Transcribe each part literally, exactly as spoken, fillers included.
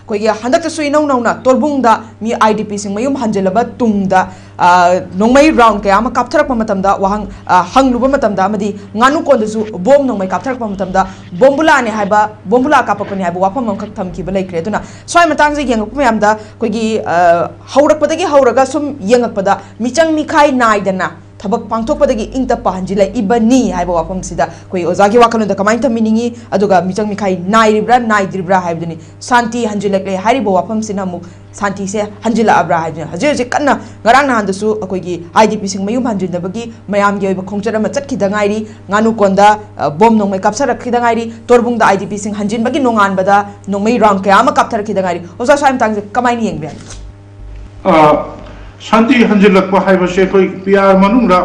ꯑꯩꯈꯣꯏꯒꯤ ꯍꯟꯗꯛꯇꯁꯨ ꯏꯅꯧ ꯅꯧꯅ ꯇꯣꯔꯕꯨꯡꯗ ꯃꯤ ꯑꯥꯏ ꯗꯤ ꯄꯤꯁꯤꯡ ꯃꯌꯨꯝ ꯍꯟꯖꯤꯜꯂꯕ ꯇꯨꯡꯗ, ꯑ, ꯅꯣꯡꯃꯩ ꯔꯥꯎꯟ ꯀꯌꯥ ꯑꯃ ꯀꯥꯞꯊꯔꯛꯄ ꯃꯇꯝꯗ, ꯋꯥꯍꯪ, ꯑ, ꯍꯪꯂꯨꯕ ꯃꯇꯝꯗ, ꯑꯃꯗꯤ ꯉꯥꯅꯨ ꯀꯣꯟꯗꯁꯨ ꯕꯣꯝ ꯅꯣꯡꯃꯩ ꯀꯥꯞꯊꯔꯛꯄ ꯃꯇꯝꯗ ꯕꯣꯝꯕꯨꯂꯥꯅꯦ ꯍꯥꯏꯕ, ꯕꯣꯝꯕꯨꯂꯥ ꯀꯥꯞꯄꯛꯄꯅꯦ ꯍꯥꯏꯕ ꯋꯥꯐꯝ ꯑꯃꯈꯛ ꯊꯝꯈꯤꯕ ꯂꯩꯈ꯭ꯔꯦ꯫ ꯑꯗꯨꯅ ꯁ꯭ꯋꯥꯏ ꯃꯇꯥꯡꯁꯦ ꯌꯦꯡꯉꯛꯄ ꯃꯌꯥꯝꯗ ꯑꯩꯈꯣꯏꯒꯤ, ꯑ, ꯍꯧꯔꯛꯄꯗꯒꯤ ꯍꯧꯔꯒ ꯁꯨꯝ ꯌꯦꯡꯉꯛꯄꯗ ꯃꯤꯆꯪ ꯃꯤꯈꯥꯏ ꯅꯥꯏꯗꯅ ꯊꯕꯛ ꯄꯥꯡꯊꯣꯛꯄꯗꯒꯤ ꯏꯪ ꯇꯞꯄ ꯍꯟꯖꯤꯜꯂꯛꯏꯕꯅꯤ ꯍꯥꯏꯕ ꯋꯥꯐꯝꯁꯤꯗ ꯑꯩꯈꯣꯏ ꯑꯣꯖꯥꯒꯤ ꯋꯥꯈꯜꯂꯣꯟꯗ ꯀꯃꯥꯏꯅ ꯊꯝꯕꯤꯅꯤꯡꯉꯤ? ꯑꯗꯨꯒ ꯃꯤꯆꯪ ꯃꯤꯈꯥꯏ ꯅꯥꯏꯔꯤꯕ꯭ꯔꯥ ꯅꯥꯏꯗ꯭ꯔꯤꯕ꯭ꯔꯥ ꯍꯥꯏꯕꯗꯨꯅꯤ꯫ ꯁꯥꯟꯇꯤ ꯍꯟꯖꯤꯜꯂꯛꯂꯦ ꯍꯥꯏꯔꯤꯕ ꯋꯥꯐꯝꯁꯤꯅ ꯑꯃꯨꯛ ꯁꯥꯟꯇꯤꯁꯦ ꯍꯟꯖꯤꯜꯂꯛꯑꯕ꯭ꯔꯥ ꯍꯥꯏꯕꯗꯨꯅꯤ꯫ ꯍꯧꯖꯤꯛ ꯍꯧꯖꯤꯛ ꯀꯟꯅ ꯉꯔꯥꯡ ꯅꯍꯥꯟꯗꯁꯨ ꯑꯩꯈꯣꯏꯒꯤ ꯑꯥꯏ ꯗꯤ ꯄꯤꯁꯤꯡ ꯃꯌꯨꯝ ꯍꯟꯖꯤꯟꯅꯕꯒꯤ ꯃꯌꯥꯝꯒꯤ ꯑꯣꯏꯕ ꯈꯣꯡꯆꯠ ꯑꯃ ꯆꯠꯈꯤꯗ ꯉꯥꯏꯔꯤ꯫ ꯉꯥꯅꯨꯀꯣꯟꯗ, ꯑ, ꯕꯣꯝ ꯅꯣꯡꯃꯩ ꯀꯥꯞꯊꯔꯛꯈꯤꯗ ꯉꯥꯏꯔꯤ꯫ ꯇꯣꯔꯕꯨꯡꯗ ꯑꯥꯏ ꯗꯤ ꯄꯤꯁꯤꯡ ꯍꯟꯖꯤꯟꯕꯒꯤ ꯅꯣꯡꯉꯥꯟꯕꯗ ꯅꯣꯡꯃꯩ ꯔꯥꯎꯟ ꯀꯌꯥ ꯑꯃ ꯀꯥꯞꯊꯔꯛꯈꯤꯗ ꯉꯥꯏꯔꯤ꯫ ꯑꯣꯖꯥ, ꯁ꯭ꯋꯥꯏ ꯃꯇꯥꯡꯁꯦ ꯀꯃꯥꯏꯅ ꯌꯦꯡꯕ ꯌꯥꯏ? ꯑ, ꯁꯥꯟꯇꯤ ꯍꯟꯖꯤꯜꯂꯛꯄ ꯍꯥꯏꯕꯁꯦ ꯑꯩꯈꯣꯏ ꯄꯤ ꯑꯥꯔ ꯃꯅꯨꯡꯗ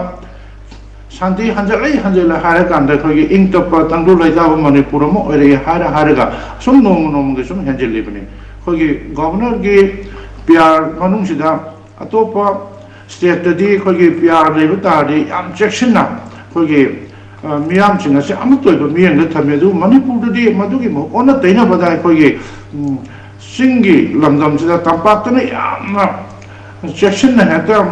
ꯁꯥꯟꯇꯤ ꯍꯟꯖꯤꯜꯂꯛꯏ ꯍꯟꯖꯤꯜꯂꯦ ꯍꯥꯏꯔꯀꯥꯟꯗ ꯑꯩꯈꯣꯏꯒꯤ ꯏꯪ ꯇꯞꯄ ꯇꯪꯗꯨ ꯂꯩꯇꯥꯕ ꯃꯅꯤꯄꯨꯔ ꯑꯃ ꯑꯣꯏꯔꯛꯑꯦ ꯍꯥꯏꯔ ꯍꯥꯏꯔꯒ ꯁꯨꯝ ꯅꯣꯡꯃ ꯅꯣꯡꯃꯒꯤ ꯁꯨꯝ ꯍꯦꯟꯖꯤꯜꯂꯤꯕꯅꯤ꯫ ꯑꯩꯈꯣꯏꯒꯤ ꯒꯣꯕꯔꯅꯔꯒꯤ ꯄꯤ ꯑꯥꯔ ꯃꯅꯨꯡꯁꯤꯗ ꯑꯇꯣꯞꯄ ꯁ꯭ꯇꯦꯠꯇꯗꯤ ꯑꯩꯈꯣꯏꯒꯤ ꯄꯤ ꯑꯥꯔ ꯂꯩꯕ ꯇꯥꯔꯗꯤ ꯌꯥꯝ ꯆꯦꯛꯁꯤꯟꯅ ꯑꯩꯈꯣꯏꯒꯤ, ꯑ, ꯃꯤꯌꯥꯝꯁꯤꯡ ꯑꯁꯦ ꯑꯃꯠꯇ ꯑꯣꯏꯕ ꯃꯤꯠꯌꯦꯡꯗ ꯊꯝꯃꯤ꯫ ꯑꯗꯨꯕꯨ ꯃꯅꯤꯄꯨꯔꯗꯗꯤ ꯃꯗꯨꯒꯤ ꯃꯍꯨꯠ ꯑꯣꯟꯅ ꯇꯩꯅꯕꯗ ꯑꯩꯈꯣꯏꯒꯤ, ꯎꯝ, ꯆꯤꯡꯒꯤ ꯂꯝꯗꯝꯁꯤꯗ ꯇꯝꯄꯥꯛꯇꯅ ꯌꯥꯝꯅ ꯆꯦꯛꯁꯤꯟꯅ ꯍꯦꯛꯇ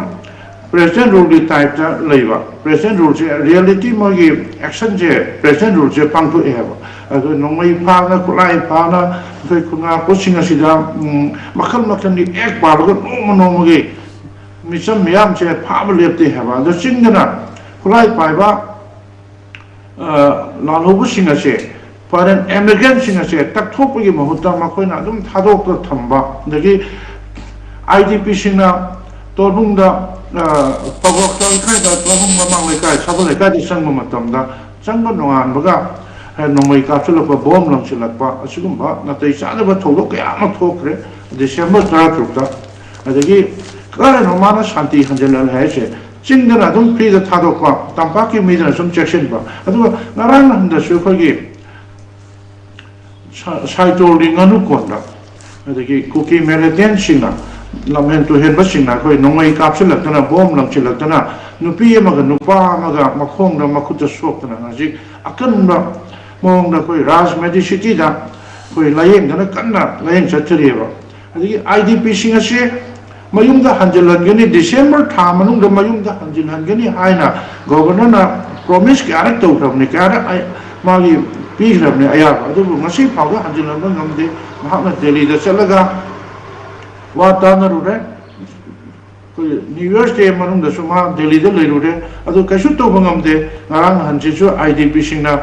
ꯄ꯭ꯔꯦꯁꯤꯗꯦꯟ ꯔꯨꯜꯒꯤ ꯇꯥꯏꯞꯇ ꯂꯩꯕ꯫ ꯄ꯭ꯔꯦꯁꯤꯗꯦꯟ ꯔꯨꯜꯁꯦ, ꯔꯤꯌꯦꯂꯤꯇꯤ ꯃꯣꯏꯒꯤ ꯑꯦꯛꯁꯟꯁꯦ ꯄ꯭ꯔꯦꯁꯤꯗꯦꯟ ꯔꯨꯜꯁꯦ ꯄꯥꯡꯊꯣꯛꯑꯦ ꯍꯥꯏꯕ꯫ ꯑꯗꯨ ꯅꯣꯡꯃꯩ ꯐꯥꯅ, ꯈꯨꯠꯂꯥꯏ ꯐꯥꯅ ꯑꯩꯈꯣꯏ ꯈꯨꯟꯒꯥꯄꯣꯠꯁꯤꯡ ꯑꯁꯤꯗ, ꯎꯝ, ꯃꯈꯜ ꯃꯈꯜꯒꯤ ꯑꯦꯛ ꯄꯥꯜꯂꯒ ꯅꯣꯡꯃ ꯅꯣꯡꯃꯒꯤ ꯃꯤꯆꯝ ꯃꯤꯌꯥꯝꯁꯦ ꯐꯥꯕ ꯂꯦꯞꯇꯦ ꯍꯥꯏꯕ꯫ ꯑꯗꯣ ꯆꯤꯡꯗꯅ ꯈꯨꯠꯂꯥꯏ ꯄꯥꯏꯕ, ꯑ, ꯂꯥꯜꯍꯧꯕꯁꯤꯡ ꯑꯁꯦ, ꯐꯣꯔꯦꯟ ꯑꯦꯃꯤꯒ꯭ꯔꯦꯟꯁꯤꯡ ꯑꯁꯦ ꯀꯛꯊꯣꯛꯄꯒꯤ ꯃꯍꯨꯠꯇ ꯃꯈꯣꯏꯅ ꯑꯗꯨꯝ ꯊꯥꯗꯣꯛꯇ ꯊꯝꯕ, ꯑꯗꯒꯤ ꯑꯥꯏ ꯗꯤ ꯄꯤꯁꯤꯡꯅ ꯇꯣꯔꯕꯨꯡꯗ, ꯑ, ꯄꯕꯣꯛꯇ ꯂꯩꯀꯥꯏꯗ, ꯇꯣꯔꯕꯨꯡ ꯃꯃꯥꯡ ꯂꯩꯀꯥꯏ, ꯁꯥꯕꯜ ꯂꯩꯀꯥꯏꯗ ꯆꯪꯕ ꯃꯇꯝꯗ ꯆꯪꯕ ꯅꯣꯡꯉꯥꯟꯕꯒ, ꯑ, ꯅꯣꯡꯃꯩ ꯀꯥꯞꯁꯤꯜꯂꯛꯄ, ꯕꯣꯝ ꯂꯪꯁꯤꯜꯂꯛꯄ, ꯑꯁꯤꯒꯨꯝꯕ ꯅꯥꯇꯩ ꯆꯥꯗꯕ ꯊꯧꯗꯣꯛ ꯀꯌꯥ ꯑꯃ ꯊꯣꯛꯈ꯭ꯔꯦ ꯗꯤꯁꯦꯝꯕꯔ ꯇꯔꯥꯇꯔꯨꯛꯇ꯫ ꯑꯗꯒꯤ ꯀꯔꯤꯅꯣ ꯃꯥꯅ ꯁꯥꯟꯇꯤ ꯍꯟꯖꯤꯜꯍꯜꯂꯦ ꯍꯥꯏꯁꯦ? ꯆꯤꯡꯗꯅ ꯑꯗꯨꯝ ꯐ꯭ꯔꯤꯗ ꯊꯥꯗꯣꯛꯄ, ꯇꯝꯄꯥꯛꯀꯤ ꯃꯤꯗꯅ ꯁꯨꯝ ꯆꯦꯛꯁꯤꯟꯕ꯫ ꯑꯗꯨꯒ ꯉꯔꯥꯡ ꯅꯍꯥꯟꯗꯁꯨ ꯑꯩꯈꯣꯏꯒꯤ ꯁꯥ-, ꯁꯥꯏꯇꯣꯜꯒꯤ ꯉꯥꯅꯨ ꯀꯣꯟꯗ, ꯑꯗꯒꯤ ꯀꯨꯀꯤ ꯃꯤꯂꯤꯇꯦꯟꯁꯤꯡꯅ, ꯂꯝꯍꯦꯟ ꯇꯨꯍꯦꯟꯕꯁꯤꯡꯅ ꯑꯩꯈꯣꯏ ꯅꯣꯡꯃꯩ ꯀꯥꯞꯁꯤꯜꯂꯛꯇꯅ, ꯕꯣꯝ ꯂꯪꯁꯤꯜꯂꯛꯇꯅ, ꯅꯨꯄꯤ ꯑꯃꯒ ꯅꯨꯄꯥ ꯑꯃꯒ ꯃꯈꯣꯡꯗ ꯃꯈꯨꯠꯇ ꯁꯣꯛꯇꯅ ꯍꯧꯖꯤꯛ ꯑꯀꯟꯕ ꯃꯑꯣꯡꯗ ꯑꯩꯈꯣꯏ ꯔꯥꯖ ꯃꯦꯗꯤꯁꯤꯇꯤꯗ ꯑꯩꯈꯣꯏ ꯂꯥꯏꯌꯦꯡꯗꯅ ꯀꯟꯅ ꯂꯥꯏꯌꯦꯡ ꯆꯠꯊꯔꯤꯑꯕ꯫ ꯑꯗꯒꯤ ꯑꯥꯏ ꯗꯤ ꯄꯤꯁꯤꯡ ꯑꯁꯤ ꯃꯌꯨꯝꯗ ꯍꯟꯖꯤꯜꯍꯟꯒꯅꯤ, ꯗꯤꯁꯦꯝꯕꯔ ꯊꯥ ꯃꯅꯨꯡꯗ ꯃꯌꯨꯝꯗ ꯍꯟꯖꯤꯜꯍꯟꯒꯅꯤ ꯍꯥꯏꯅ ꯒꯣꯕꯔꯅꯔꯅ ꯄ꯭ꯔꯣꯃꯤꯁ ꯀꯌꯥꯔꯛ ꯇꯧꯈ꯭ꯔꯕꯅꯤ, ꯀꯌꯥꯔꯛ ꯑꯩ-, ꯃꯥꯒꯤ ꯄꯤꯈ꯭ꯔꯕꯅꯤ ꯑꯌꯥꯕ, ꯑꯗꯨꯕꯨ ꯉꯁꯤ ꯐꯥꯎꯕ ꯍꯟꯖꯤꯜꯍꯟꯕ ꯉꯝꯗꯦ꯫ ꯃꯍꯥꯛꯅ ꯗꯦꯜꯂꯤꯗ ꯆꯠꯂꯒ ꯋꯥ ꯇꯥꯅꯔꯨꯔꯦ꯫ ꯑꯩꯈꯣꯏ ꯅ꯭ꯌꯨ ꯌꯔꯁ ꯗꯦ ꯃꯅꯨꯡꯗꯁꯨ ꯃꯥ ꯗꯦꯜꯂꯤꯗ ꯂꯩꯔꯨꯔꯦ, ꯑꯗꯨ ꯀꯩꯁꯨ ꯇꯧꯕ ꯉꯝꯗꯦ꯫ ꯉꯔꯥꯡ ꯅꯍꯥꯟꯁꯤꯁꯨ ꯑꯥꯏ ꯗꯤ ꯄꯤꯁꯤꯡꯅ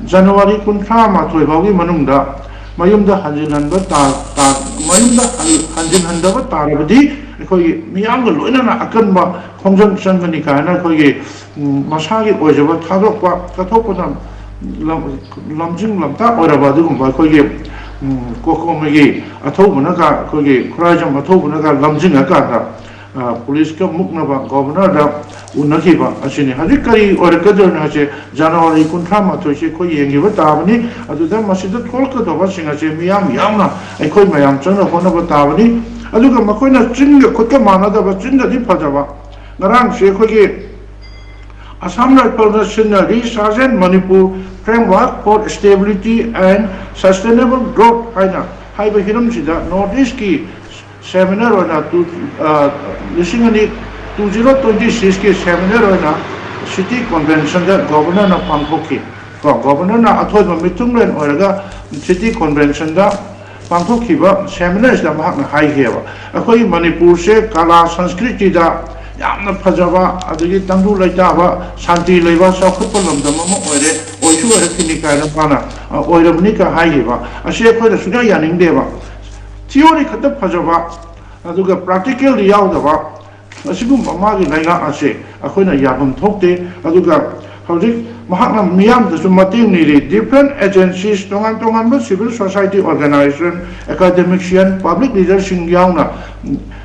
ꯖꯅꯋꯥꯔꯤ ꯀꯨꯟꯊ꯭ꯔꯥ ꯃꯥꯊꯣꯏ ꯐꯥꯎꯒꯤ ꯃꯅꯨꯡꯗ ꯃꯌꯨꯝꯗ ꯍꯟꯖꯤꯟꯍꯟꯕ ꯇꯥ-, ꯇꯥ-, ꯃꯌꯨꯝꯗ ꯍꯟ-, ꯍꯟꯖꯤꯟꯍꯟꯗꯕ ꯇꯥꯔꯕꯗꯤ ꯑꯩꯈꯣꯏꯒꯤ ꯃꯤꯌꯥꯝꯒ ꯂꯣꯏꯅꯅ ꯑꯀꯟꯕ ꯈꯣꯡꯖꯪ ꯆꯪꯒꯅꯤ ꯀꯥꯏꯅ ꯑꯩꯈꯣꯏꯒꯤ, ꯎꯝ, ꯃꯁꯥꯒꯤ ꯑꯣꯏꯖꯕ ꯊꯥꯗꯣꯛꯄ, ꯀꯠꯊꯣꯛꯄꯅ ꯂꯝ-, ꯂꯝꯖꯤꯡ ꯂꯝꯇꯥꯛ ꯑꯣꯏꯔꯕ ꯑꯗꯨꯒꯨꯝꯕ ꯑꯩꯈꯣꯏꯒꯤ, ꯎꯝ, ꯀꯣꯀꯣꯃꯤꯒꯤ ꯑꯊꯧꯕꯅꯒ, ꯑꯩꯈꯣꯏꯒꯤ ꯈꯨꯔꯥꯏꯖꯝ ꯑꯊꯧꯕꯅꯒ ꯂꯝꯖꯤꯡꯉꯀꯥꯟꯗ, ꯑ, ꯄꯨꯂꯤꯁꯀ ꯃꯨꯛꯅꯕ ꯒꯣꯕꯔꯅꯔꯗ ꯎꯅꯈꯤꯕ ꯑꯁꯤꯅꯤ꯫ ꯍꯧꯖꯤꯛ ꯀꯔꯤ ꯑꯣꯏꯔꯛꯀꯗꯣꯏꯅꯣ ꯍꯥꯏꯁꯦ ꯖꯅꯋꯥꯔꯤ ꯀꯨꯟꯊ꯭ꯔꯥ ꯃꯥꯊꯣꯏꯁꯦ ꯑꯩꯈꯣꯏ ꯌꯦꯡꯈꯤꯕ ꯇꯥꯕꯅꯤ꯫ ꯑꯗꯨꯗ ꯃꯁꯤꯗ ꯊꯣꯛꯂꯛꯀꯗꯧꯕꯁꯤꯡ ꯑꯁꯦ ꯃꯤꯌꯥꯝ ꯌꯥꯝꯅ ꯑꯩꯈꯣꯏ ꯃꯌꯥꯝ ꯆꯪꯅ ꯍꯣꯠꯅꯕ ꯇꯥꯕꯅꯤ꯫ ꯑꯗꯨꯒ ꯃꯈꯣꯏꯅ ꯆꯤꯟꯒ ꯈꯨꯠꯀ ꯃꯥꯟꯅꯗꯕ, ꯆꯤꯟꯗꯗꯤ ꯐꯖꯕ, ꯉꯔꯥꯡꯁꯦ ꯑꯩꯈꯣꯏꯒꯤ ꯑꯁꯥꯝ ꯔꯥꯏꯐꯜꯅ ꯁꯤꯟꯅꯔꯤ Sergeant Manipur Framework for Stability and Sustainable Growth ꯍꯥꯏꯅ ꯍꯥꯏꯕ ꯍꯤꯔꯝꯁꯤꯗ ꯅꯣꯔꯠ ꯏꯁꯀꯤ ꯁꯦꯃꯤꯅꯥꯔ ꯑꯣꯏꯅ ꯇꯨ, ꯑ, ꯂꯤꯁꯤꯡ ꯑꯅꯤ, ꯇꯨ ꯖꯤꯔꯣ ꯇ꯭ꯋꯦꯟꯇꯤ ꯁꯤꯛꯁꯀꯤ ꯁꯦꯃꯤꯅꯥꯔ ꯑꯣꯏꯅ ꯁꯤꯇꯤ ꯀꯣꯟꯚꯦꯟꯁꯟꯗ ꯒꯣꯕꯔꯅꯔꯅ ꯄꯥꯡꯊꯣꯛꯈꯤ꯫ ꯀꯣ, ꯒꯣꯕꯔꯅꯔꯅ ꯑꯊꯣꯏꯕ ꯃꯤꯊꯨꯡꯂꯦꯟ ꯑꯣꯏꯔꯒ ꯁꯤꯇꯤ ꯀꯣꯟꯚꯦꯟꯁꯟꯗ ꯄꯥꯡꯊꯣꯛꯈꯤꯕ ꯁꯦꯃꯤꯅꯥꯔꯁꯤꯗ ꯃꯍꯥꯛꯅ ꯍꯥꯏꯈꯤꯑꯕ, ꯑꯩꯈꯣꯏ ꯃꯅꯤꯄꯨꯔꯁꯦ ꯀꯂꯥ ꯁꯪꯁꯀ꯭ꯔꯤꯇꯤꯗ ꯌꯥꯝꯅ ꯐꯖꯕ, ꯑꯗꯒꯤ ꯇꯪꯗꯨ ꯂꯩꯇꯥꯕ, ꯁꯥꯟꯇꯤ ꯂꯩꯕ, ꯆꯥꯎꯈꯠꯄ ꯂꯝꯗꯝ ꯑꯃ ꯑꯣꯏꯔꯦ, ꯑꯣꯏꯁꯨ ꯑꯣꯏꯔꯛꯈꯤꯅꯤ ꯀꯥꯏꯅ ꯃꯥꯅ, ꯑ, ꯑꯣꯏꯔꯕꯅꯤ ꯀꯥꯏ ꯍꯥꯏꯈꯤꯕ ꯑꯁꯤ ꯑꯩꯈꯣꯏꯅ ꯁꯨꯡꯌꯥ ꯌꯥꯅꯤꯡꯗꯦꯕ꯫ ꯊꯤꯑꯣꯔꯤ ꯈꯛꯇ ꯐꯖꯕ, ꯑꯗꯨꯒ ꯄ꯭ꯔꯥꯛꯇꯤꯀꯦꯜꯗꯤ ꯌꯥꯎꯗꯕ, ꯑꯁꯤꯒꯨꯝꯕ ꯃꯥꯒꯤ ꯂꯩꯉꯥꯛ ꯑꯁꯦ ꯑꯩꯈꯣꯏꯅ ꯌꯥꯐꯝ ꯊꯣꯛꯇꯦ꯫ ꯑꯗꯨꯒ ꯍꯧꯖꯤꯛ ꯃꯍꯥꯛꯅ ꯃꯤꯌꯥꯝꯗꯁꯨ ꯃꯇꯦꯡ ꯅꯤꯔꯤ, different agencies, ꯇꯣꯉꯥꯟ ꯇꯣꯉꯥꯟꯕ civil society organization, academician, public leaderꯁꯤꯡ ꯌꯥꯎꯅ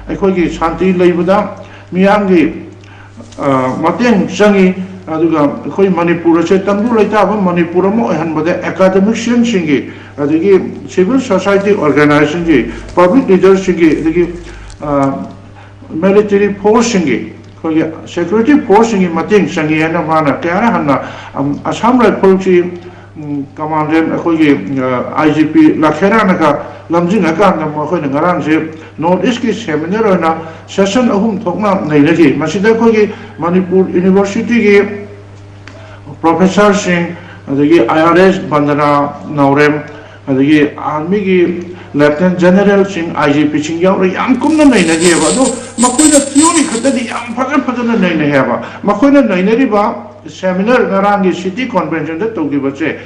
ꯑꯩꯈꯣꯏꯒꯤ ꯁꯥꯟꯇꯤ ꯂꯩꯕꯗ ꯃꯤꯌꯥꯝꯒꯤ, ꯑ, ꯃꯇꯦꯡ ꯆꯪꯉꯤ꯫ ꯑꯗꯨꯒ ꯑꯩꯈꯣꯏ ꯃꯅꯤꯄꯨꯔ ꯑꯁꯦ ꯇꯪꯗꯨ ꯂꯩꯇꯥꯕ ꯃꯅꯤꯄꯨꯔ ꯑꯃ ꯑꯣꯏꯍꯟꯕꯗ academicianꯁꯤꯡꯒꯤ, ꯑꯗꯒꯤ civil society organizationꯒꯤ, public leaderꯁꯤꯡꯒꯤ, ꯑꯗꯒꯤ, ꯑ, military forceꯁꯤꯡꯒꯤ, ꯑꯩꯈꯣꯏꯒꯤ security forceꯁꯤꯡꯒꯤ ꯃꯇꯦꯡ ꯆꯪꯉꯤ ꯍꯥꯏꯅ ꯃꯥꯅ ꯀꯌꯥꯔꯛ ꯍꯟꯅ, ꯑꯝ, ꯑꯁꯥꯝ ꯔꯥꯏꯐꯜꯁꯤ ꯎꯝ, ꯀꯃꯥꯟꯗꯦꯟ ꯑꯩꯈꯣꯏꯒꯤ ꯑꯥꯏ ꯖꯤ ꯄꯤ ꯂꯥꯈꯦꯔꯥꯅꯒ ꯂꯝꯖꯤꯡꯉꯀꯥꯟꯗ ꯃꯈꯣꯏꯅ ꯉꯔꯥꯡꯁꯦ ꯅꯣꯔꯠ ꯏꯁꯀꯤ ꯁꯦꯃꯤꯅꯥꯔ ꯑꯣꯏꯅ ꯁꯦꯁꯟ ꯑꯍꯨꯝ ꯊꯣꯛꯅ ꯅꯩꯅꯈꯤ꯫ ꯃꯁꯤꯗ ꯑꯩꯈꯣꯏꯒꯤ ꯃꯅꯤꯄꯨꯔ ꯌꯨꯅꯤꯚꯔꯁꯤꯇꯤꯒꯤ ꯄ꯭ꯔꯣꯐꯦꯁꯔꯁꯤꯡ, ꯑꯗꯒꯤ ꯑꯥꯏ ꯑꯥꯔ ꯑꯦꯁ ꯕꯟꯗꯅꯥ ꯅꯥꯎꯔꯦꯝ, ꯑꯗꯒꯤ ꯑꯥꯔꯃꯤꯒꯤ ꯂꯦꯐꯇꯤꯅꯦꯟ ꯖꯦꯅꯦꯔꯦꯜꯁꯤꯡ, ꯑꯥꯏ ꯖꯤ ꯄꯤꯁꯤꯡ ꯌꯥꯎꯔꯒ ꯌꯥꯝ ꯀꯨꯞꯅ ꯅꯩꯅꯈꯤꯑꯕ꯫ ꯑꯗꯣ ꯃꯈꯣꯏꯅ ꯊꯤꯑꯣꯔꯤ ꯈꯛꯇꯗꯤ ꯌꯥꯝ ꯐꯖ ꯐꯖꯅ ꯅꯩꯅꯩ ꯍꯥꯏꯕ꯫ ꯃꯈꯣꯏꯅ ꯅꯩꯅꯔꯤꯕ ꯁꯦꯃꯤꯅꯥꯔ, ꯉꯔꯥꯡꯒꯤ ꯁꯤꯇꯤ ꯀꯣꯟꯚꯦꯟꯁꯟꯗ ꯇꯧꯈꯤꯕꯁꯦ,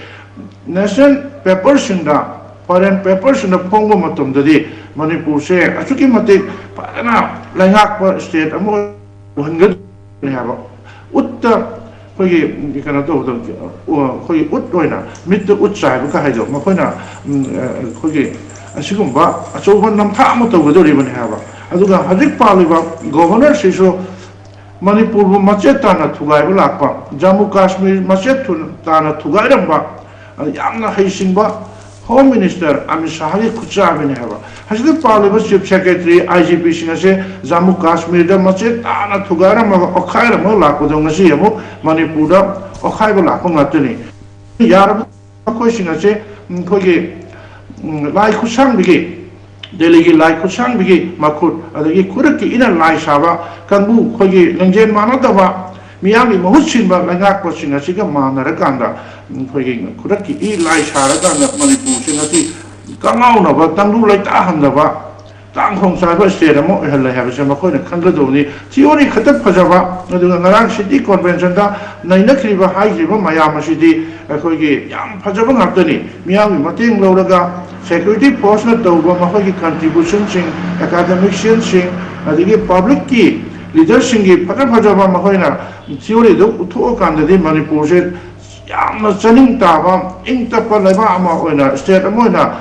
ꯅꯦꯁꯅꯦꯜ ꯄꯦꯄꯔꯁꯤꯡꯗ, ꯐꯣꯔꯦꯟ ꯄꯦꯄꯔꯁꯤꯡꯗ ꯐꯣꯡꯕ ꯃꯇꯝꯗꯗꯤ ꯃꯅꯤꯄꯨꯔꯁꯦ ꯑꯁꯨꯛꯀꯤ ꯃꯇꯤꯛ ꯐꯖꯅ ꯂꯩꯉꯥꯛꯄ ꯁ꯭ꯇꯦꯠ ꯑꯃ ꯑꯣꯏꯍꯟꯒꯗꯕꯅꯤ ꯍꯥꯏꯕ꯫ ꯎꯠꯇ ꯑꯩꯈꯣꯏꯒꯤ ꯀꯩꯅꯣ ꯇꯧꯕꯗ, ꯑꯩꯈꯣꯏꯒꯤ ꯎꯠ ꯑꯣꯏꯅ, ꯃꯤꯠꯇ ꯎꯠ ꯆꯥꯏꯕ ꯀ ꯍꯥꯏꯗꯣ, ꯃꯈꯣꯏꯅ, ꯎꯝ, ꯑꯩꯈꯣꯏꯒꯤ ꯑꯁꯤꯒꯨꯝꯕ ꯑꯆꯧꯕ ꯅꯝꯊꯥꯛ ꯑꯃ ꯇꯧꯒꯗꯧꯔꯤꯕꯅꯤ ꯍꯥꯏꯕ꯫ ꯑꯗꯨꯒ ꯍꯧꯖꯤꯛ ꯄꯥꯜꯂꯤꯕ ꯒꯣꯚꯔꯅꯔꯁꯤꯁꯨ ꯃꯅꯤꯄꯨꯔꯕꯨ ꯃꯆꯦꯠ ꯇꯥꯅ ꯊꯨꯒꯥꯏꯕ ꯂꯥꯛꯄ, ꯖꯝꯃꯨ ꯀꯥꯁꯃꯤꯔ ꯃꯆꯦꯠ ꯊꯨ-, ꯇꯥꯅ ꯊꯨꯒꯥꯏꯔꯝꯕ, ꯑꯗ ꯌꯥꯝꯅ ꯍꯩꯁꯤꯡꯕ ꯍꯣꯝ ꯃꯤꯅꯤꯁꯇꯔ ꯑꯃꯤꯠ ꯁꯥꯍꯒꯤ ꯈꯨꯠꯆꯥꯕꯤꯅꯤ ꯍꯥꯏꯕ꯫ ꯑꯁꯤꯗ ꯄꯥꯜꯂꯤꯕ ꯆꯤꯐ ꯁꯦꯀ꯭ꯔꯦꯇꯔꯤ, ꯑꯥꯏ ꯖꯤ ꯄꯤꯁꯤꯡ ꯑꯁꯦ ꯖꯝꯃꯨ ꯀꯥꯁꯃꯤꯔꯗ ꯃꯆꯦꯠ ꯇꯥꯅ ꯊꯨꯒꯥꯏꯔꯝꯃꯒ ꯑꯣꯈꯥꯏꯔꯝꯃꯒ ꯂꯥꯛꯄꯗꯣ ꯉꯁꯤ ꯑꯃꯨꯛ ꯃꯅꯤꯄꯨꯔꯗ ꯑꯣꯈꯥꯏꯕ ꯂꯥꯛꯄ ꯉꯥꯛꯇꯅꯤ꯫ ꯌꯥꯔꯕ ꯃꯈꯣꯏꯁꯤꯡ ꯑꯁꯦ, ꯎꯝ, ꯑꯩꯈꯣꯏꯒꯤ, ꯎꯝ, ꯂꯥꯏ ꯈꯨꯠꯁꯥꯡꯕꯤꯒꯤ, ꯗꯦꯜꯂꯤꯒꯤ ꯂꯥꯏ ꯈꯨꯠꯁꯥꯡꯕꯤꯒꯤ ꯃꯈꯨꯠ, ꯑꯗꯒꯤ ꯈꯨꯔꯛꯀꯤ ꯏꯅ ꯂꯥꯏ ꯁꯥꯕ ꯀꯥꯡꯕꯨ, ꯑꯩꯈꯣꯏꯒꯤ ꯂꯤꯡꯖꯦꯜ ꯃꯥꯟꯅꯗꯕ ꯃꯤꯌꯥꯝꯒꯤ ꯃꯍꯨꯠ ꯁꯤꯟꯕ ꯂꯩꯉꯥꯛꯄꯁꯤꯡ ꯑꯁꯤꯒ ꯃꯥꯟꯅꯔꯀꯥꯟꯗ, ꯎꯝ, ꯑꯩꯈꯣꯏꯒꯤ ꯈꯨꯔꯛꯀꯤ ꯏ ꯂꯥꯏ ꯁꯥꯔꯀꯥꯟꯗ ꯃꯅꯤꯄꯨꯔꯁꯤ ꯉꯁꯤ ꯀꯉꯥꯎꯅꯕ, ꯇꯪꯗꯨ ꯂꯩꯇꯥꯍꯟꯗꯕ, ꯇꯥꯡꯈꯣꯡ ꯆꯥꯏꯕ ꯁ꯭ꯇꯦꯠ ꯑꯃ ꯑꯣꯏꯍꯜꯂꯦ ꯍꯥꯏꯕꯁꯦ ꯃꯈꯣꯏꯅ ꯈꯪꯒꯗꯧꯕꯅꯤ꯫ ꯊꯤꯑꯣꯔꯤ ꯈꯛꯇ ꯐꯖꯕ, ꯑꯗꯨꯒ ꯉꯔꯥꯡ ꯁꯤꯇꯤ ꯀꯣꯟꯚꯦꯟꯁꯟꯗ ꯅꯩꯅꯈ꯭ꯔꯤꯕ, ꯍꯥꯏꯈ꯭ꯔꯤꯕ ꯃꯌꯥꯝ ꯑꯁꯤꯗꯤ ꯑꯩꯈꯣꯏꯒꯤ ꯌꯥꯝ ꯐꯖꯕ ꯉꯥꯛꯇꯅꯤ꯫ ꯃꯤꯌꯥꯝꯒꯤ ꯃꯇꯦꯡ ꯂꯧꯔꯒ ꯁꯦꯀ꯭ꯌꯨꯔꯤꯇꯤ ꯐꯣꯔꯁꯅ ꯇꯧꯕ ꯃꯈꯣꯏꯒꯤ ꯀꯟꯇ꯭ꯔꯤꯕ꯭ꯌꯨꯁꯟꯁꯤꯡ, ꯑꯦꯀꯥꯗꯦꯃꯤꯛꯁꯤꯌꯟꯁꯤꯡ, ꯑꯗꯒꯤ ꯄꯕ꯭ꯂꯤꯛꯀꯤ ꯂꯤꯗꯔꯁꯤꯡꯒꯤ ꯐꯖ ꯐꯖꯕ ꯃꯈꯣꯏꯅ ꯊꯤꯑꯣꯔꯤꯗꯨ ꯎꯠꯊꯣꯛꯑꯀꯥꯟꯗꯗꯤ ꯃꯅꯤꯄꯨꯔꯁꯦ ꯌꯥꯝꯅ ꯆꯥꯅꯤꯡ ꯇꯥꯕ, ꯏꯪ ꯇꯞꯄ ꯂꯩꯕꯥꯛ ꯑꯃ ꯑꯣꯏꯅ, ꯁ꯭ꯇꯦꯠ ꯑꯃ ꯑꯣꯏꯅ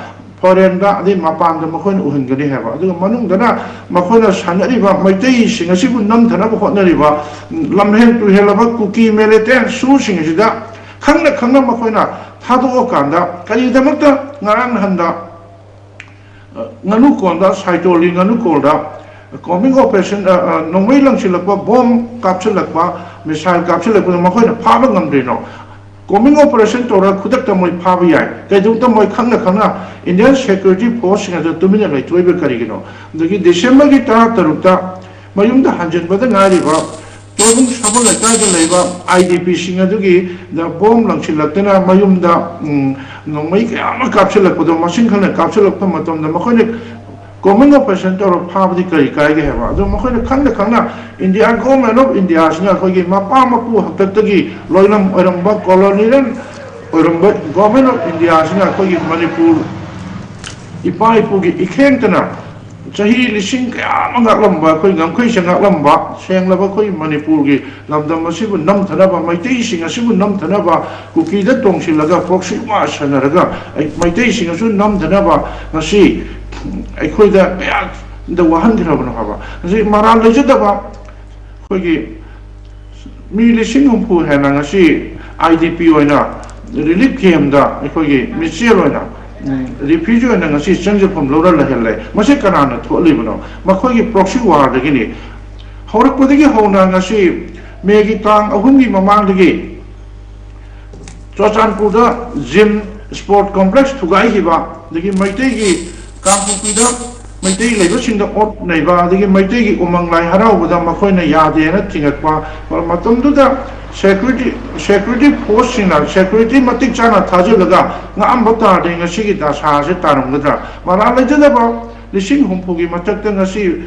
ꯐꯣꯔꯦꯟꯗ ꯑꯗꯩ ꯃꯄꯥꯟꯗ ꯃꯈꯣꯏꯅ ꯎꯍꯟꯒꯅꯤ ꯍꯥꯏꯕ꯫ ꯑꯗꯨꯒ ꯃꯅꯨꯡꯗꯅ ꯃꯈꯣꯏꯅ ꯁꯥꯟꯅꯔꯤꯕ ꯃꯩꯇꯩꯁꯤꯡ ꯑꯁꯤꯕꯨ ꯅꯝꯊꯅꯕ ꯍꯣꯠꯅꯔꯤꯕ ꯂꯝꯍꯦꯟ ꯇꯨꯍꯦꯜꯂꯕ ꯀꯨꯀꯤ ꯃꯤꯂꯤꯇꯦꯟ ꯁꯨꯁꯤꯡ ꯑꯁꯤꯗ ꯈꯪꯅ ꯈꯪꯅ ꯃꯈꯣꯏꯅ ꯊꯥꯗꯣꯛꯑꯀꯥꯟꯗ, ꯀꯔꯤꯒꯤꯗꯃꯛꯇ ꯉꯔꯥꯡ ꯅꯍꯥꯟꯗ, ꯑ, ꯉꯥꯅꯨꯀꯣꯟꯗ, ꯁꯥꯏꯇꯣꯜꯒꯤ ꯉꯥꯅꯨꯀꯣꯜꯗ ꯀꯣꯝꯕꯤꯡ ꯑꯣꯄꯔꯦꯁꯟ, ꯑ, ꯑ, ꯅꯣꯡꯃꯩ ꯂꯪꯁꯤꯜꯂꯛꯄ, ꯕꯣꯝ ꯀꯥꯞꯁꯤꯜꯂꯛꯄ, ꯃꯤꯁꯥꯏꯜ ꯀꯥꯞꯁꯤꯜꯂꯛꯄꯗ ꯃꯈꯣꯏꯅ ꯐꯥꯕ ꯉꯝꯗ꯭ꯔꯤꯅꯣ? Combing operation ꯇꯧꯔꯒ ꯈꯨꯗꯛꯇ ꯃꯣꯏ ꯐꯥꯕ ꯌꯥꯏ꯫ ꯀꯩꯗꯧꯗ ꯃꯣꯏ ꯈꯪꯅ ꯈꯪꯅ Indian security forceꯁꯤꯡ ꯑꯗꯨ ꯇꯨꯃꯤꯟꯅ ꯂꯩꯊꯣꯛꯏꯕ ꯀꯔꯤꯒꯤꯅꯣ? ꯑꯗꯒꯤ Decemberꯒꯤ ꯇꯔꯥ ꯇꯔꯨꯛꯇ ꯃꯌꯨꯝꯗ ꯍꯟꯖꯤꯟꯕꯗ ꯉꯥꯏꯔꯤꯕ ꯇꯣꯏꯕꯨꯡ ꯁꯥꯕ ꯂꯩꯀꯥꯏꯗ ꯂꯩꯕ IDPꯁꯤꯡ ꯑꯗꯨꯒꯤ ꯕꯣꯝ ꯂꯪꯁꯤꯜꯂꯛꯇꯅ ꯃꯌꯨꯝꯗ, ꯎꯝ, ꯅꯣꯡꯃꯩ ꯀꯌꯥ ꯑꯃ ꯀꯥꯞꯁꯤꯜꯂꯛꯄꯗꯣ, ꯃꯁꯤꯡ ꯈꯪꯅ ꯀꯥꯞꯁꯤꯜꯂꯛꯄ ꯃꯇꯝꯗ ꯃꯈꯣꯏꯅ combing operation ꯇꯧꯔ ꯐꯥꯕꯗꯤ ꯀꯔꯤ ꯀꯥꯏꯒꯦ ꯍꯥꯏꯕ? ꯑꯗꯨ ꯃꯈꯣꯏꯅ ꯈꯪꯅ ꯈꯪꯅ India, Government of Indiaꯁꯤꯅ ꯑꯩꯈꯣꯏꯒꯤ ꯃꯄꯥ ꯃꯄꯨ ꯍꯥꯛꯇꯛꯇꯒꯤ ꯂꯣꯏꯅꯝ ꯑꯣꯏꯔꯝꯕ colonial ꯑꯣꯏꯔꯝꯕ Government of Indiaꯁꯤꯅ ꯑꯩꯈꯣꯏꯒꯤ ꯃꯅꯤꯄꯨꯔ ꯏꯄꯥ ꯏꯄꯨꯒꯤ ꯏꯈꯦꯡꯇꯅ ꯆꯍꯤ ꯂꯤꯁꯤꯡ ꯀꯌꯥ ꯑꯃ ꯉꯥꯛꯂꯝꯕ, ꯑꯩꯈꯣꯏ ꯉꯝꯈꯩꯁꯦ ꯉꯥꯛꯂꯝꯕ ꯁꯦꯡꯂꯕ ꯑꯩꯈꯣꯏ ꯃꯅꯤꯄꯨꯔꯒꯤ ꯂꯝꯗꯝ ꯑꯁꯤꯕꯨ ꯅꯝꯊꯅꯕ, ꯃꯩꯇꯩꯁꯤꯡ ꯑꯁꯤꯕꯨ ꯅꯝꯊꯅꯕ ꯀꯨꯀꯤꯗ ꯇꯣꯡꯁꯤꯜꯂꯒ proxy war ꯁꯥꯟꯅꯔꯒ ꯑꯩ-, ꯃꯩꯇꯩꯁꯤꯡ ꯑꯁꯨ ꯅꯝꯊꯅꯕ ꯉꯁꯤ ꯑꯩꯈꯣꯏꯗ ꯀꯌꯥꯗ ꯋꯥꯍꯟꯈ꯭ꯔꯕꯅꯣ ꯍꯥꯏꯕ꯫ ꯉꯁꯤ ꯃꯔꯥꯜ ꯂꯩꯖꯗꯕ ꯑꯩꯈꯣꯏꯒꯤ ꯃꯤ ꯂꯤꯁꯤꯡ ꯍꯨꯝꯐꯨ ꯍꯦꯟꯅ ꯉꯁꯤ IDP ꯑꯣꯏꯅ relief campꯇ ꯑꯩꯈꯣꯏꯒꯤ ꯃꯤꯆꯦꯜ ꯑꯣꯏꯅ, ꯎꯝ, refugee ꯑꯣꯏꯅ ꯉꯁꯤ ꯆꯪꯖꯐꯝ ꯂꯧꯔ ꯂꯩꯍꯜꯂꯦ꯫ ꯃꯁꯤ ꯀꯅꯥꯅ ꯊꯣꯛꯍꯜꯂꯤꯕꯅꯣ? ꯃꯈꯣꯏꯒꯤ proxy warꯗꯒꯤꯅꯤ꯫ ꯍꯧꯔꯛꯄꯗꯒꯤ ꯍꯧꯅ ꯉꯁꯤ ꯃꯦꯒꯤ ꯇꯥꯡ ꯑꯍꯨꯝꯒꯤ ꯃꯃꯥꯡꯗꯒꯤ ꯆꯨꯔꯆꯥꯟꯄꯨꯔꯗ gym, sport complex ꯊꯨꯒꯥꯏꯈꯤꯕ, ꯑꯗꯒꯤ ꯃꯩꯇꯩꯒꯤ ꯀꯥꯡꯄꯣꯛꯄꯤꯗ ꯃꯩꯇꯩ ꯂꯩꯕꯁꯤꯡꯗ ꯑꯣꯠ ꯅꯩꯕ, ꯑꯗꯒꯤ ꯃꯩꯇꯩꯒꯤ ꯎꯃꯪ ꯂꯥꯏ ꯍꯔꯥꯎꯕꯗ ꯃꯈꯣꯏꯅ ꯌꯥꯗꯦꯅ ꯊꯤꯡꯉꯛꯄ, ꯃꯇꯝꯗꯨꯗ security, security forceꯁꯤꯡꯅ security ꯃꯇꯤꯛ ꯆꯥꯅ ꯊꯥꯖꯤꯜꯂꯒ ꯉꯥꯛꯑꯝꯕ ꯇꯥꯔꯗꯤ ꯉꯁꯤꯒꯤ ꯗꯁꯥ ꯑꯁꯤ ꯇꯥꯔꯝꯒꯗ꯭ꯔꯥ? ꯃꯔꯥꯜ ꯂꯩꯖꯗꯕ ꯂꯤꯁꯤꯡ ꯍꯨꯝꯐꯨꯒꯤ ꯃꯊꯛꯇ ꯉꯁꯤ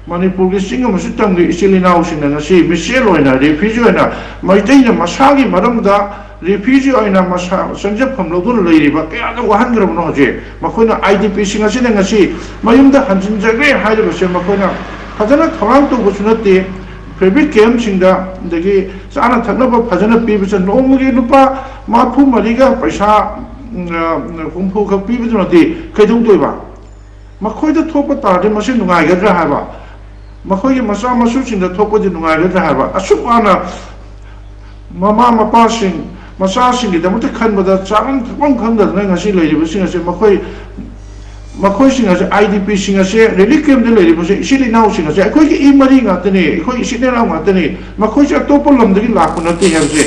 ꯃꯅꯤꯄꯨꯔꯒꯤ ꯆꯤꯡ ꯑꯃꯁꯨꯡ ꯇꯝꯒꯤ ꯏꯆꯤꯜ ꯏꯅꯥꯎꯁꯤꯡꯅ ꯉꯁꯤ ꯃꯤꯆꯦꯜ ꯑꯣꯏꯅ, refugee ꯑꯣꯏꯅ, ꯃꯩꯇꯩꯅ ꯃꯁꯥꯒꯤ ꯃꯔꯝꯗ refugee ꯑꯣꯏꯅ ꯃꯁꯥ ꯆꯪꯖꯐꯝ ꯂꯧꯗꯨꯅ ꯂꯩꯔꯤꯕ ꯀꯌꯥꯗ ꯋꯥꯍꯟꯈ꯭ꯔꯕꯅꯣ ꯍꯧꯖꯤꯛ? ꯃꯈꯣꯏꯅ IDPꯁꯤꯡ ꯑꯁꯤꯅ ꯉꯁꯤ ꯃꯌꯨꯝꯗ ꯍꯟꯖꯤꯟꯖꯈ꯭ꯔꯦ ꯍꯥꯏꯔꯤꯕꯁꯦ ꯃꯈꯣꯏꯅ ꯐꯖꯅ ꯊꯧꯔꯥꯡ ꯇꯧꯕꯁꯨ ꯅꯠꯇꯦ꯫ Refugee campꯁꯤꯡꯗ ꯑꯗꯒꯤ ꯆꯥꯅ ꯊꯛꯅꯕ ꯐꯖꯅ ꯄꯤꯕꯁꯨ, ꯅꯣꯡꯃꯒꯤ ꯂꯨꯄꯥ ꯃꯔꯤꯐꯨ ꯃꯔꯤꯒ ꯄꯩꯁꯥ, ꯎꯝ, ꯑ, ꯍꯨꯝꯐꯨ ꯈꯛ ꯄꯤꯕꯗꯨꯅꯗꯤ ꯀꯩꯗꯧꯗꯣꯏꯕ? ꯃꯈꯣꯏꯗ ꯊꯣꯛꯄ ꯇꯥꯔꯗꯤ ꯃꯁꯤ ꯅꯨꯡꯉꯥꯏꯒꯗ꯭ꯔꯥ ꯍꯥꯏꯕ? ꯃꯈꯣꯏꯒꯤ ꯃꯆꯥ ꯃꯁꯨꯁꯤꯡꯗ ꯊꯣꯛꯄꯗꯤ ꯅꯨꯡꯉꯥꯏꯒꯗ꯭ꯔꯥ ꯍꯥꯏꯕ? ꯑꯁꯨꯛ ꯋꯥꯅ ꯃꯃꯥ ꯃꯄꯥꯁꯤꯡ ꯃꯆꯥꯁꯤꯡꯒꯤꯗꯃꯛꯇ ꯈꯟꯕꯗ ꯆꯥꯐꯝ ꯊꯛꯐꯝ ꯈꯪꯗꯗꯅ ꯉꯁꯤ ꯂꯩꯔꯤꯕꯁꯤꯡ ꯑꯁꯤ ꯃꯈꯣꯏ, ꯃꯈꯣꯏꯁꯤꯡ ꯑꯁꯤ, IDPꯁꯤꯡ ꯑꯁꯤ, relief campꯇ ꯂꯩꯔꯤꯕꯁꯤ ꯏꯆꯤꯜ ꯏꯅꯥꯎꯁꯤꯡ ꯑꯁꯤ ꯑꯩꯈꯣꯏꯒꯤ ꯏ ꯃꯔꯤ ꯉꯥꯛꯇꯅꯤ, ꯑꯩꯈꯣꯏ ꯏꯆꯤꯜ ꯏꯅꯥꯎ ꯉꯥꯛꯇꯅꯤ, ꯃꯈꯣꯏꯁꯦ ꯑꯇꯣꯞꯄ ꯂꯝꯗꯒꯤ ꯂꯥꯛꯄ ꯅꯠꯇꯦ ꯍꯥꯏꯕꯁꯦ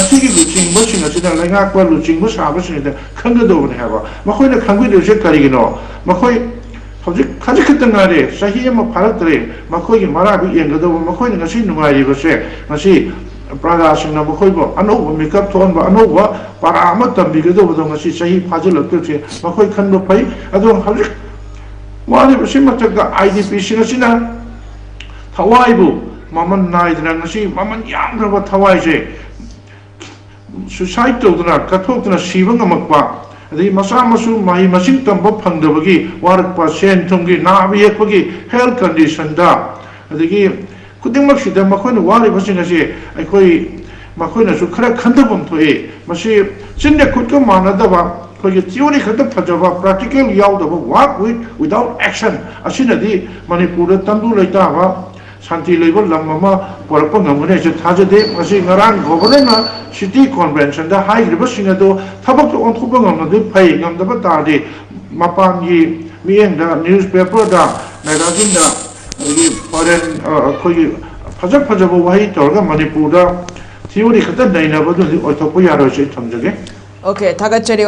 ꯁꯤꯒꯤ ꯂꯨꯆꯤꯡꯕꯁꯤꯡ ꯑꯁꯤꯅ, ꯂꯩꯉꯥꯛꯄ ꯂꯨꯆꯤꯡꯕ ꯁꯥꯕꯁꯤꯡ ꯑꯁꯤꯅ ꯈꯪꯒꯗꯧꯕꯅꯤ ꯍꯥꯏꯕ꯫ ꯃꯈꯣꯏꯅ ꯈꯪꯕꯤꯗ꯭ꯔꯤꯁꯦ ꯀꯔꯤꯒꯤꯅꯣ? ꯃꯈꯣꯏ ꯍꯧꯖꯤꯛ ꯈꯖꯤꯛ ꯈꯛꯇ ꯉꯥꯏꯔꯦ, ꯆꯍꯤ ꯑꯃ ꯐꯥꯔꯛꯇ꯭ꯔꯦ, ꯃꯈꯣꯏꯒꯤ ꯃꯔꯥꯕꯤ ꯌꯦꯡꯒꯗꯧꯕ꯫ ꯃꯈꯣꯏꯅ ꯉꯁꯤ ꯅꯨꯡꯉꯥꯏꯔꯤꯕꯁꯦ, ꯉꯁꯤ ꯄ꯭ꯔꯖꯥꯁꯤꯡꯅ ꯃꯈꯣꯏꯕꯨ ꯑꯅꯧꯕ ꯃꯤꯀꯞ ꯊꯣꯛꯍꯟꯕ, ꯑꯅꯧꯕ ꯄꯔꯥ ꯑꯃ ꯇꯝꯕꯤꯒꯗꯧꯕꯗꯣ ꯉꯁꯤ ꯆꯍꯤ ꯐꯥꯖꯤꯜꯂꯛꯇ꯭ꯔꯤꯁꯦ ꯃꯈꯣꯏ ꯈꯟꯕ ꯐꯩ꯫ ꯑꯗꯣ ꯍꯧꯖꯤꯛ ꯋꯥꯔꯤꯕꯁꯤ ꯃꯊꯛꯇ ꯑꯥꯏ ꯗꯤ ꯄꯤꯁꯤꯡ ꯑꯁꯤꯅ ꯊꯋꯥꯏꯕꯨ ꯃꯃꯜ ꯅꯥꯏꯗꯅ, ꯉꯁꯤ ꯃꯃꯜ ꯌꯥꯝꯗ꯭ꯔꯕ ꯊꯋꯥꯏꯁꯦ ꯁꯨꯏꯁꯥꯏꯠ ꯇꯧꯗꯨꯅ, ꯀꯠꯊꯣꯛꯇꯨꯅ ꯁꯤꯕ ꯉꯝꯃꯛꯄ, ꯑꯗꯒꯤ ꯃꯆꯥ ꯃꯁꯨ ꯃꯍꯩ ꯃꯁꯤꯡ ꯇꯝꯕ ꯐꯪꯗꯕꯒꯤ ꯋꯥꯔꯛꯄ, ꯁꯦꯟ ꯊꯨꯝꯒꯤ, ꯅꯥꯕ ꯌꯦꯛꯄꯒꯤ, ꯍꯦꯜꯊ ꯀꯟꯗꯤꯁꯟꯗ, ꯑꯗꯒꯤ ꯈꯨꯗꯤꯡꯃꯛꯁꯤꯗ ꯃꯈꯣꯏꯅ ꯋꯥꯔꯤꯕꯁꯤꯡ ꯑꯁꯤ ꯑꯩꯈꯣꯏ, ꯃꯈꯣꯏꯅꯁꯨ ꯈꯔ ꯈꯟꯊꯐꯝ ꯊꯣꯛꯏ꯫ ꯃꯁꯤ ꯆꯤꯟꯗ ꯈꯨꯠꯀ ꯃꯥꯟꯅꯗꯕ, ꯑꯩꯈꯣꯏꯒꯤ ꯊꯤꯑꯣꯔꯤ ꯈꯛꯇ ꯐꯖꯕ, ꯄ꯭ꯔꯥꯛꯇꯤꯀꯦꯜ ꯌꯥꯎꯗꯕ, work with without action ꯑꯁꯤꯅꯗꯤ ꯃꯅꯤꯄꯨꯔꯗ ꯇꯪꯗꯨ ꯂꯩꯇꯥꯕ, ꯁꯥꯟꯇꯤ ꯂꯩꯕ ꯂꯝ ꯑꯃ ꯄꯨꯔꯛꯄ ꯉꯝꯒꯅꯤ ꯍꯥꯏꯁꯦ ꯊꯥꯖꯗꯦ꯫ ꯃꯁꯤ ꯉꯔꯥꯡ ꯒꯣꯕꯔꯅꯔꯅ ꯁꯤꯇꯤ ꯀꯣꯟꯚꯦꯟꯁꯟꯗ ꯍꯥꯏꯈ꯭ꯔꯤꯕꯁꯤꯡ ꯑꯗꯨ ꯊꯕꯛꯇ ꯑꯣꯟꯊꯣꯛꯄ ꯉꯝꯂꯗꯤ ꯐꯩ, ꯉꯝꯗꯕ ꯇꯥꯔꯗꯤ ꯃꯄꯥꯟꯒꯤ ꯃꯤꯠꯌꯦꯡꯗ, ꯅ꯭ꯌꯨꯁꯄꯦꯄꯔꯗ, ꯃꯦꯒꯥꯖꯤꯟꯗ, ꯑꯗꯒꯤ ꯐꯣꯔꯦꯟ, ꯑ, ꯑꯩꯈꯣꯏꯒꯤ ꯐꯖ ꯐꯖꯕ ꯋꯥꯍꯩ ꯇꯧꯔꯒ ꯃꯅꯤꯄꯨꯔꯗ ꯊꯤꯑꯣꯔꯤ ꯈꯛꯇ ꯅꯩꯅꯕꯗꯨꯗꯤ ꯑꯣꯏꯊꯣꯛꯄ ꯌꯥꯔꯣꯏꯁꯦ ꯑꯩ ꯊꯝꯖꯒꯦ꯫ ꯑꯣꯀꯦ, ꯊꯥꯒꯠꯆꯔꯤ꯫